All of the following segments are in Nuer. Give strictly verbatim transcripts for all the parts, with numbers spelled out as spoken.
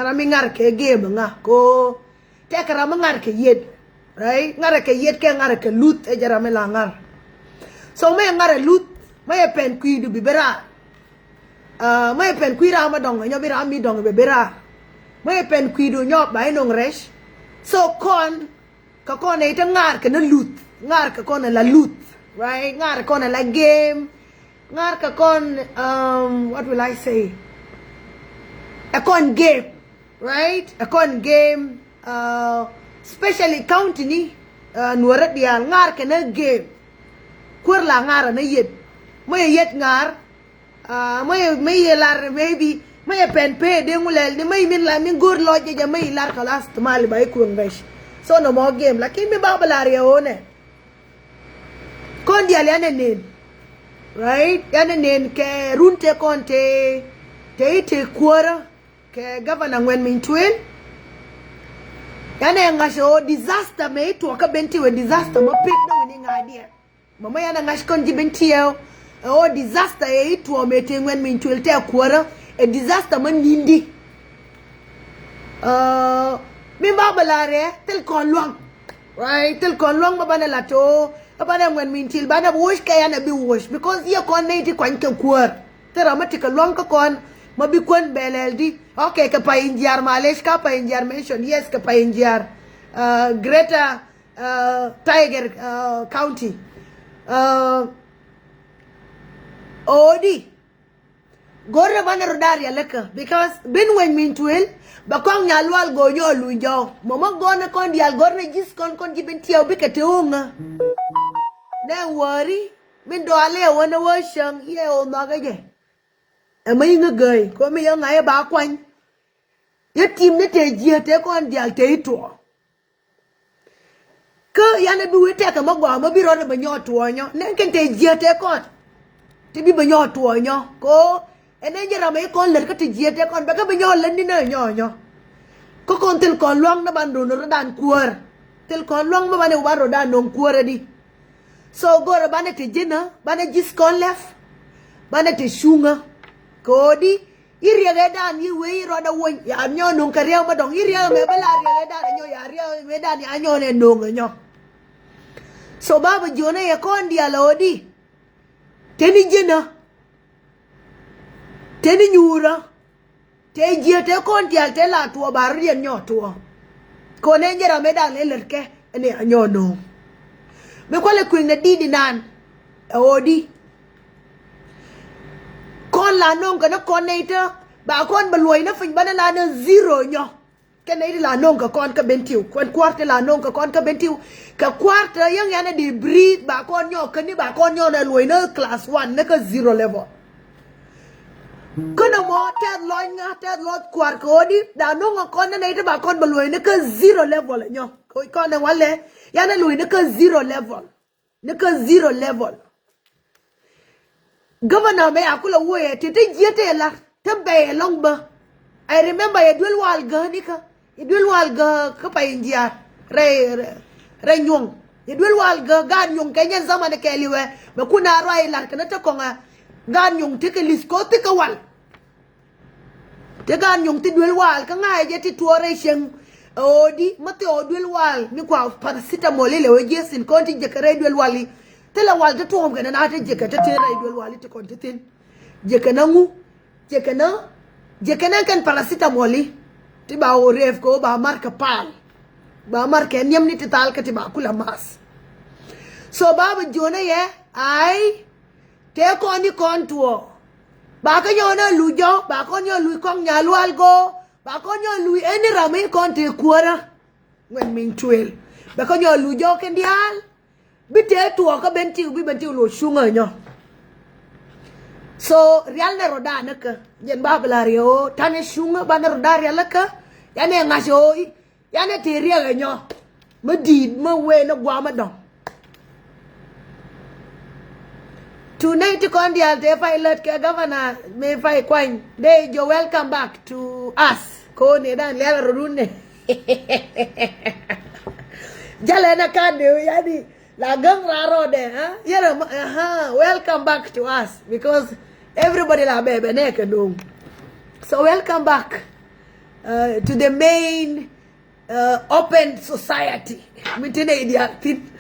Ram mi ŋar kɛ game ŋa ko. Tɛkɛ ram mi ŋar kɛ yet. Right? Ŋar kɛ yet kɛ ŋar kɛ luth ɛ jɛ ram mi la ŋar. So mɛ ŋar ɛ luth mɛ yɛ pɛn kui̱du bi bi raar. Mɛ yɛ pɛn kui̱ ram mi dɔŋ nyɔ bi ram mi dɔŋ bɛ bi raar. Mɛ yɛ pɛn kui̱du nyɔ ba inɔŋ rɛc. So kɔn kɛ kɔn ɛ ite ŋar kɛ ni luth. Ŋar kɛ kɔn ɛ la luth. Right? Ŋar kɛ kɔn ɛ la game. Ŋar kɛ kɔn, um, what will I say? Ɛ kɔn game, right? Ɛ kɔn game, uh, especially county ni, uh, nuɔrɛ diaal ŋar kɛ ni game. Kuer la ŋar ni yet. Mɛ yɛ yet ŋar, uh, mɛ yɛ, mɛ yɛ lar maybe, mɛ yɛ pɛn pee dee ŋu lɛl ni mɛ yɛ min la min go̱r lɔc jɛ jɛ mɛ yɛ lar kɛ last mali ba yɛ kueŋ rɛc. So nɔmɔ game, lakin mi ba bɛ lar yɛ ɣöö nɛ. Kɔn dial yanɛ nen, right? Yanɛ nen kɛ run te kɔn te, te i̱ te kuäärä kɛ governor Ŋuɛn Miny Tuel. Yanɛ ŋa̱c ɛ ɣöö disaster mɛ i̱ tuɔɔkä Bentiu ɛ disaster mɔ pek dɔ̱ŋ ni ŋa̱diɛ. Mama yanɛ ŋa̱c kɔn ji̱ Bentiu ɛ ɣöö disaster ɛ i̱ tuɔɔk mɛ te Ŋuɛn Miny Tuel tɛ kuäärä ɛ disaster mɔ ni̱n di. Uh, mi ba bɛ la rɛ thil kɔn luaŋ. Right? Thil kɔn luaŋ ma banɛ la to, ma banɛ Ŋuɛn Miny Tuel banɛ bi woc kɛ yan a bi woc because yɛ kɔn nɛy ti kuany kɛ kuäär. Thil ram ma ti kɛ luaŋ kä kɔn ma bi kuän bɛlɛl di. Okay, kɛ Payinjiar malec ka Payinjiar mention. Yes, kɛ Payinjiar. Uh, Greater, uh, Tiger, uh, County. Uh, odi. Go̱rnɛ banɛ rɔ da̱r rialikä because bin Ŋuɛn Miny Tuel bɛ kɔŋ Nyalual go̱o̱nyɔ luny jɔw. Mɔmɔ gɔ̱rnɛ kɔn diaal go̱rnɛ ji̱th kɔn kɔn ji̱ Bentiu bikɛ te oŋä. Nɛ wäri min dɔalɛ wänɛ wä cäŋ yɛ wä nhɔakä jɛ. Ɛmɛ iŋä gäi kɔ mi yɛ ŋa̱cä ba kuany. Yɛ tim ni te jiɛ te kɔn diaal te i̱ tuɔɔ. Kä yan ɛ bi wi̱i̱ tɛkɛ mä gɔaa mä bi rɔɔdɛ bɛ nyɔɔt tuɔɔnyɔ nɛn kɛn te jiäk te kɔn. Ti bi bɛ nyɔɔt tuɔɔnyɔ ko ɛn ɛn jɛ ram ɛ i̱ kɔn lät kä te jiäk te kɔn bɛ kä bɛ nyɔɔt lät ni nɛ nyɔɔnyɔ. Kä kɔn thil kɔn luaŋ ni ban do̱n rɔ̱dan kuäär. Thil kɔn luaŋ mi ban ɛ wä ban rɔ̱dan no̱o̱ŋ kuäär ɛ di. So go̱rɛ banɛ te ji̱nä banɛ ji̱th kɔn lɛf. Banɛ te cuŋä kɛ ɣöö di. I̱ riɛk ëëdan i̱ wee i̱ rɔɔdɛ wony ya nyɔɔ no̱o̱ŋ kɛ riɛk mä dɔ̱ŋ i̱ riɛk ɛmɛ bä la riɛk ëëdan ɛ nyɔɔ ya riɛk ëëdan ya nyɔɔ nɛ no̱o̱ŋ ɛ nyɔɔ. So babä jiɔnɛ yɛ kɔn diaal ɛ ɣöö di. Teni ji̱nä. Teni nyuurä. Te jiɛ te kɔn diaal te la tuɔɔ ba rɔ̱diɛn nyɔɔ tuɔɔ. Kɔn ɛ jɛ ram ëëdan ɛ lät kɛ ɛn ya nyɔɔ no̱o̱ŋ. Mi kualɛ kui̱ŋ nɛ di̱t inan ɛ ɣöö di. Kɔn la no̱o̱ŋ kɛ ni kɔn nɛy tä ba kɔn bɛ luɔ̱c ni piny banɛ la ni zero nyɔ. Kɛ nɛy ti la no̱o̱ŋ kɛ kɔn kä Bentiu kuɛn kua̱r ti la no̱o̱ŋ kɛ kɔn kä Bentiu. Kɛ kua̱r ti yäŋ yan ni di breathe ba kɔn nyɔ kä ni ba kɔn nyɔ ni luɔ̱c ni class one ni kä zero level. Kä nɔmɔ tɛth lɔc ŋa tɛth lɔc kua̱r kɛ ɣöö di da no̱o̱ŋ kɛ kɔn ni nɛy ti ba kɔn bɛ luɔ̱c ni kä zero level nyɔ. Kɛ kɔn ni walɛ yan ni luɔ̱c ni kä zero level. Ni kä zero level. Governor mɛ a kulɛ wuɔyɛ ti ti jiɛ ti lar ti bɛy ɛlɔŋ bä. I remember yɛ duel wal gä ni kä yɛ duel wal gä kä Payinjiar rɛ rɛ nyuɔŋ yɛ duel wal gä gaat nyuɔŋ kɛ nyɛn zaman kɛ liwɛ mɛ kun a ruac lar kɛ ni ti kɔŋ a gaat nyuɔŋ ti kɛ li̱th koth ti kɛ wal. Ti gaat nyuŋ ti duel wal kä ŋa̱cä jɛ ti tuɔɔrɛ cieŋ. Ɛ ɣöö di mä thil ɣöö duel wal mi kua paracetamol ilɛ wee jiɛthin kɔn ti jekɛ rɛy duel wal i̱. Thilɛ wal ti tuɔɔm kɛn na ti jekɛ ti ti rɛy duel wal i̱ ti kɔn ti thin. Jekɛ na ŋu jekɛ na jekɛ na kɛn paracetamol i̱. Ti ba ɣöö rɛɛp kɛ ɣöö ba mar kɛ pal. Ba mar kɛ niɛm ni ti thal kä ti ba kulɛ math. So ba bɛ jiɔnɛ yɛ ay. Tëë kɔn i̱ kɔn tuɔɔk. Ba kä nyɔk ni a luc jɔk ba kɔn nyɔk luc kɔŋ Nyalual go̱o̱k ba kɔn nyɔk luc ɛn i̱ ram i̱ kɔn tëë kuäärä. Ŋuɛn Miny Tuëël bɛ kä nyɔk luc jɔk kɛn diaal. Bi tëë tuɔɔk kä Bentiu bi Bentiu luɔc cuŋä nyɔk. So rial nɛ rɔ̱dan ni kä jɛn ba bi la riɛk ɣöö ta̱nɛ cuŋä banɛ rɔ̱dan rial ni kä. Yanɛ ŋa̱c ɣöö i̱ Yan ɛ tëë riɛk ɛ nyɔ mi di̱i̱t mi wee ni guam mi dɔ̱ŋ. Tu nɛy ti kɔn diaal tëë pay lät kɛ governor mi pay kuany dee jɔ welcome back to us. Ko̱n ëë dan lial rɔ̱dun nɛ. Jalɛ na kan dee yani la gäŋ raa rɔɔdɛ ha yɛrɛ ma ha welcome back to us because everybody la bɛ bɛ nɛ kɛ no̱o̱ŋ. So welcome back. uh, to the main uh, open society. Min tin nɛy diaal thin.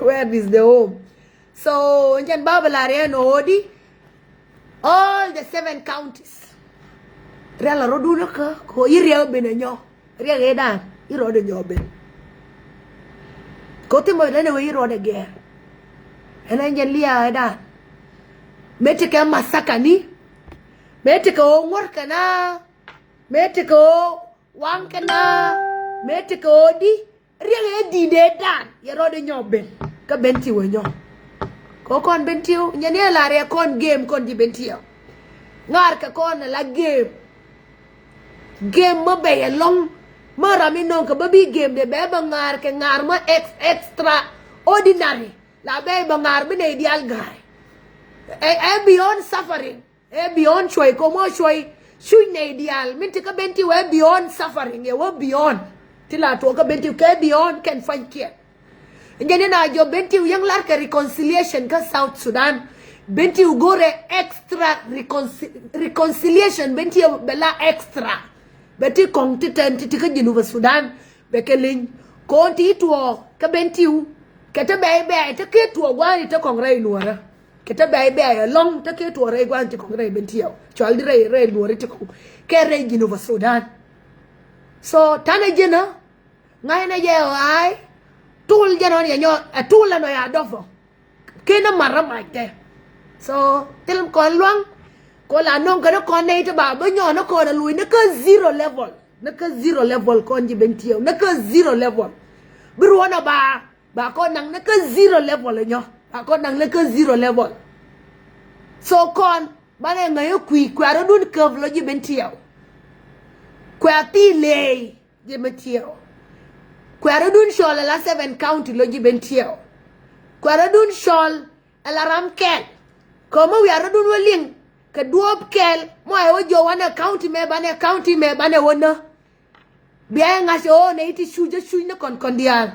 Where is the home? So jɛn ba bɛ lar yɛn ɣöö di all the seven counties. Rial a rɔdun kä kɛ ɣöö yi riɛk ben ɛ nyɔ. Riɛk ëëdan yi rɔɔdɛ nyɔk ben. Kɛ ɣöö thimɔ lɛn ɛ wee yi rɔɔdɛ gɛɛr. Ɛn ɛn jɛn lia̱a̱ ëëdan. Mëë tekɛ masakani. Mëë tekɛ ɣöö ŋuɔ̱rkɛ na. Mëë tekɛ ɣöö waŋkɛ na. Mëë tekɛ ɣöö di. Riɛk ëë di̱t ëëdan yɛ rɔɔdɛ nyɔk ben. Kä Bentiu ɛ nyɔ. Kɛ ɣöö kɔn Bentiu nyɛ ni ɛ la riɛk kɔn game kɔn ji̱ Bentiu. Ŋa̱r kɛ kɔn ɛ la game. Game mä bɛy ɛlɔ̱ŋ mä ram mi nɔŋ kɛ bä bi game dee bɛ bä ŋa̱r kɛ ŋa̱r mä ex extraordinary. La bɛy bä ŋa̱r bi nɛy diaal ga̱a̱y. Ɛ ɛ beyond suffering. Ɛ beyond cuɔy kɔ mɔ cuɔy cuc nɛy diaal min ti kä Bentiu ɛ beyond suffering ɛ wä beyond. Ti la tuɔɔk kä Bentiu kɛ beyond kɛn pua̱nykiɛn. Jɛn in a jɔ Bentiu yäŋ lar kɛ reconciliation kä South Sudan. Bentiu go̱rɛ extra reconci- reconciliation Bentiu bɛ la extra. Bɛ ti kɔŋ ti tɛn ti ti kä Jinub Sudan bɛ kɛ leny. Kɔn ti tuɔɔk kä Bentiu kɛ ti bɛy bɛy ti kɛ tuɔɔk gua̱a̱ni ti kɔŋ rɛy nuɔrä. Kɛ ti bɛy bɛy ɛlɔ̱ŋ ti kɛ tuɔɔk rɛy gua̱a̱ni ti kɔŋ rɛy Bentiu. Cual di rɛy rɛy nuɔrä ti kɔŋ kɛ rɛy Jinub Sudan. So tanɛ jinä. Ŋa̱cnɛ jɛ ɣɔ̱a̱y. Tul jɛn ɣɔn yɛ nyɔ ɛ tul ɛn ɣɔ̱ ya dɔpɔ. Kenɛ mat rɔ mac tɛ. So thil kɔn luaŋ. Kɔ la nɔŋ kɛn kɔn nɛy ti ba bä nyɔ ni kɔn ɛ luc ni kä zero level. Ni kä zero level kɔn ji̱ Bentiu ni kä zero level. Bi ruɔn ɛ ba ba kɔn naŋ ni kä zero level nyɔ ba kɔn naŋ ni kä zero level. So kɔn banɛ ŋäc ɛ kui̱ kuɛ rɔ̱dun käp lɔ ji̱ Bentiu. Kuɛ thil ley. Ji̱ Bentiu. Kuɛ rɔ̱dun cɔl ɛ la seven county lɔ ji̱ Bentiu. Kuɛ rɔ̱dun cɔl ɛ la ram kɛl. Kɛ mɔ wiaa rɔ̱dun wä liŋ kɛ duɔ̱ɔ̱p kɛl mɔ ɛ wä jiɔ wanɛ county mɛ banɛ county mɛ banɛ wä nä. Bia ɛ ŋa̱c ɛ ɣöö nɛ i̱ ti cuc ɛ cuc ni kɔn kɔn diaal.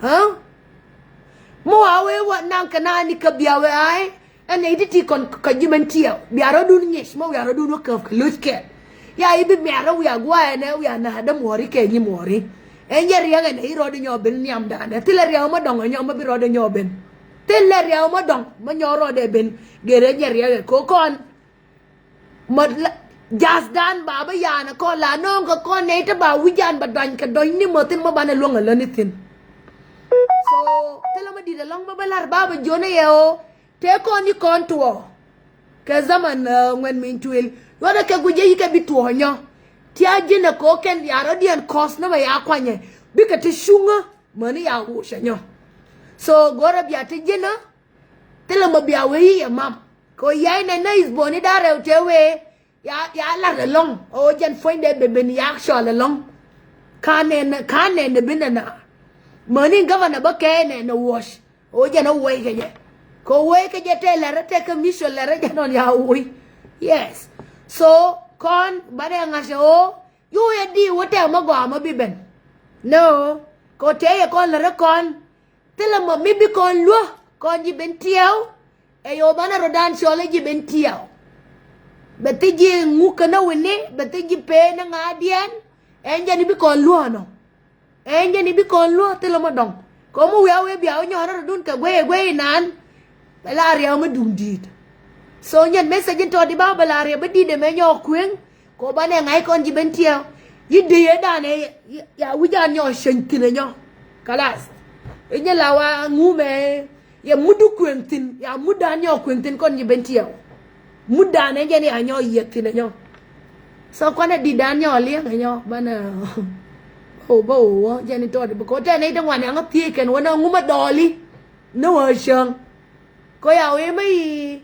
Ɣä? Mi wa wee wä naŋ kɛ naan ni kä bia wee ay. Ɛn nɛ i̱ ti ti kɔn kä ji̱ Bentiu bia rɔ̱dun ŋi̱c mi wiaa rɔ̱dun wä käp kɛ lo̱ckɛ. Ya i̱ bi miaar rɔ wiaa gua̱a̱ ɛnɛ wiaa na̱a̱dä muɔ̱ɔ̱ri kɛ nyi muɔ̱ɔ̱ri. Ɛn jɛ riɛk ɛnɛ i̱ rɔɔdɛ nyɔk ben nhiamdan ɛ thilɛ riɛk mɔ dɔ̱ŋ ɛ nyɔk mɔ bi rɔɔdɛ nyɔk ben. Thilɛ riɛk mɔ dɔ̱ŋ mɔ nyɔk rɔɔdɛ ben. Gɛr ɛn jɛ riɛk ɛ ko̱ kɔn. Mɔ la ja̱thdan ba bä ya̱a̱n ɛ kɔn la nööŋ kɛ kɔn nɛy ti ba wi̱can bɛ dɔ̱ny kɛ dɔ̱ny ni mɔ thi̱n mɔ banɛ luäŋ ɛ läni thi̱n. So thilɛ mɔ di̱t ɛlɔ̱ŋ mɔ bä la̱r ba bä jiön ɛ yɛ ɣöö tëë kɔn ni kɔn tuɔɔ. Kɛ zaman ŋuɛn min tuël luɔtdɛ kɛ guic jɛ yikɛ bi tuɔɔ nyɔ. Tia̱a̱ ji̱n ɛ ko̱o̱k kɛn ya̱a̱ rɔ̱diɛn kɔ̱th ni mɛ ya̱a̱ kuanyɛ bikɛ ti cuŋä mäni ya̱a̱ wuucɛ nyɔ. So go̱rɛ bia ti ji̱n ɛ thilɛ mɔ bia wee yi yɛ mam. Kɛ ɣöö yɛy nɛn nä ithboni da̱rɛw tëë wee ya ya lar ɛlɔ̱ŋ ɣöö jɛn puɔ̱nydɛ ben ben yak cɔl ɛlɔ̱ŋ. Ka̱n nɛn ka̱n nɛn ɛ ben ɛna mäni gavana bä kɛɛ nɛn ɛ wuɔ̱c. Ɣöö jɛn ɛ wuɔ̱c kɛ jɛ kɛ ɣöö wuɔ̱c kɛ jɛ tëë lɛr ɛ tëë kä mission lɛr ɛ jɛn ɣɔn ya wuɔ̱c. Yes. So kɔn banɛ ŋa̱c ɛ ɣöö yo̱o̱ yɛ di wä tɛk mɔ gɔaa mɔ bi ben. No. Kɛ ɣöö tëë yɛ kɔn lɛr ɛ kɔn thilɛ mɔ mi bi kɔn luäk kɔn ji̱ Bentiu. Ɛ yo̱o̱ banɛ rɔ̱dan cɔl ɛ ji̱ Bentiu. Bɛ thi ji̱ ŋuk känä wi̱ni bɛ thi ji̱ pee ni ŋa̱diɛn. Ɛn jɛn i̱ bi kɔn luäk ɛnɔ. Ɛn jɛn i̱ bi kɔn luäk thilɛ mɔ dɔ̱ŋ. Kɛ ɣöö mi wiaa wee bia wä nyɔk rɔ̱dun kɛ guey ɛ guey inan. Bɛ la riɛw mi duŋ di̱i̱t. So nyɛn message in tɔɔt i̱ ba bɛ la riɛw bä di̱i̱t ɛmɛ nyɔk kueŋ. Kɛ ɣöö banɛ ŋa̱c kɔn ji̱ Bentiu. Yi dee yee danɛ ya wi̱c an nyɔk ceny thi̱n ɛ nyɔ. Kalas. I̱ nyɛ la wa ŋumɛ yɛ mut di kueŋ thi̱n ya mut dan nyɔk kueŋ thi̱n kɔn ji̱ Bentiu. Mut dan ɛ jɛn ya nyɔk yiɛk thi̱n ɛ nyɔ. So kuanɛ di̱t dan nyɔk liɛŋ ɛ nyɔ banɛ. Bä wä bä wä wä jɛn i̱ tɔɔt i̱ bi kɛ ɣöö tɛn i̱ ti ŋuan yaŋä thiec kɛn wä nä ŋumɛ dɔɔli. Ni wä cäŋ. Kɔ ya wee mä yi